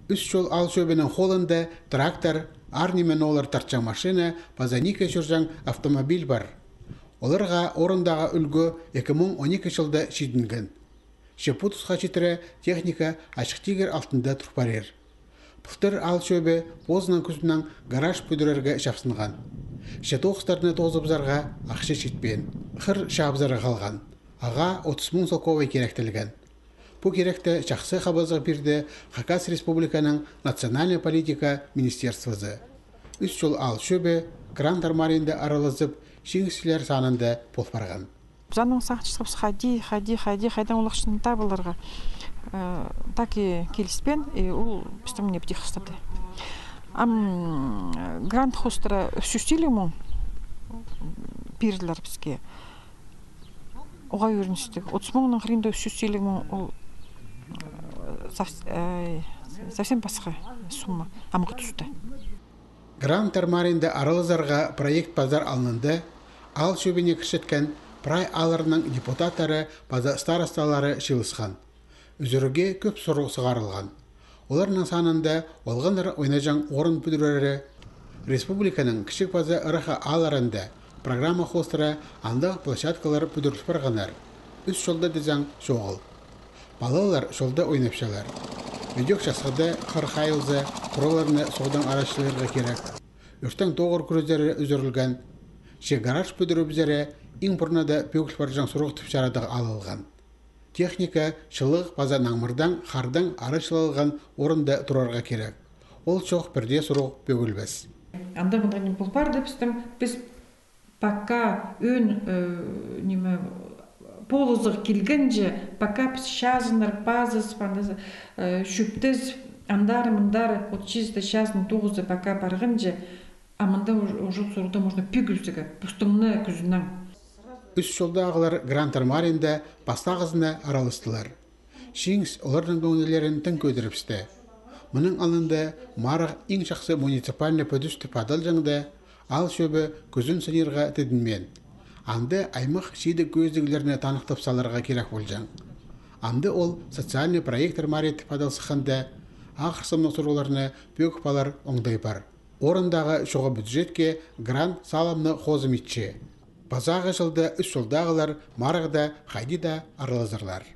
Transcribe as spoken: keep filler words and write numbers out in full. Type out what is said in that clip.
Ӱс Чол аал чӧбінің холында трактор, аар ниме-ноо тартчаң машина паза нике чӧрҷең автомобиль пар. Оларға орындағы ӱлгӱ ікі муң он ікі чылда чидінген. Че пу тусха читіре техника ачых тигір алтында тур парир. Пылтыр аал чӧбі позының кӱзінең гараж пӱдірерге чапсынған. Че тоғыстарны тоозыбызарға ахча читпеен. Хыр чаабызарға халған. Ағаа отыс муң солковай киректелген. Пу киректі чахсы хабазығ пирді Хакас Республиканың национальнай политика министерствозы. Ӱс Чол аал чӧбі грант армариинда аралазып, чиңісчілер санында пол парған. Піс аннаң сағынчатхабыс, хайди, хайди, хайди, хайдаң ол ахчаны таап аларға. Э, так и киліспеен, и ол пістің ниме піти хыстады. Ам, э, грант хоостыра ӱс чӱс илиг муң пирділер піске. Оға ӧріністіг. Отыс муңның хыринда ӱс чӱс илиг муң ол, э, сов-, э, совсем пасха сумма амғы туста. Грант армариинда аралазарға проект пазар алнында аал чӧбіне кірчеткен прай аалларның депутаттары паза старосталары чыылысхан. Ӱзӱрге кӧп сурығ сығарылған. Оларның санында олғаннар ойнаҷаң орын пӱдірері, республиканың кічіг паза ырах аалларында программа хоостыра андағ площадкалар пӱдіріл парғаннар. Ӱс Чолда тізең чоғыл. Палалар чолда ойнапчалар. Ӧдек часхыда хыр хайылза, хураларны соодаң арачылирға кирек. Ӧртең тоғыр кӱрезері ӱзӱрілген. Че гараж пӱдірібізері иң пурнада пӧгіл парҷаң сурығ тіп чарадығ алылған. Техника чылығ паза наңмырдаң, хардаң арачылалған орында турарға кирек. Ол чох пірдее сурығ пӧгілбес. Анда мында ниме пол парды пістің, піс пока ӧӧн, э, ниме, полызығ килгенҷе, пока піс чазыннар пазыс, панда, э, чӧптес, андар-мындар, от чисто чазын тоғызы пока парғанҷа, а мында уж-, уже сурығда можно пӧгілзерге, постың на кӱзінең. Ӱс Чолдағылар грант армариинда пастағызына араластылар. Чиңіс оларның кӧңнілерін тың кӧдірібісті. Мының алнында марығ иң чахсы муниципальнай пӱдӱс тіп адалҷаң даа, аал чӧбі кӱзін сынирға тідінмеен. Анда аймах чидіг кӧзідіглерні таныхтап саларға кирек полҷаң. Амды ол социальнай проект армарии тіп адал сыхханда, ағырсымнығ сурығларны пӧгіп алар оңдай пар. Орындағы чоға бюджетке грант салымны хозым итче. Пазағы чылда Ӱс Чолдағылар марығда хайди даа аралазарлар.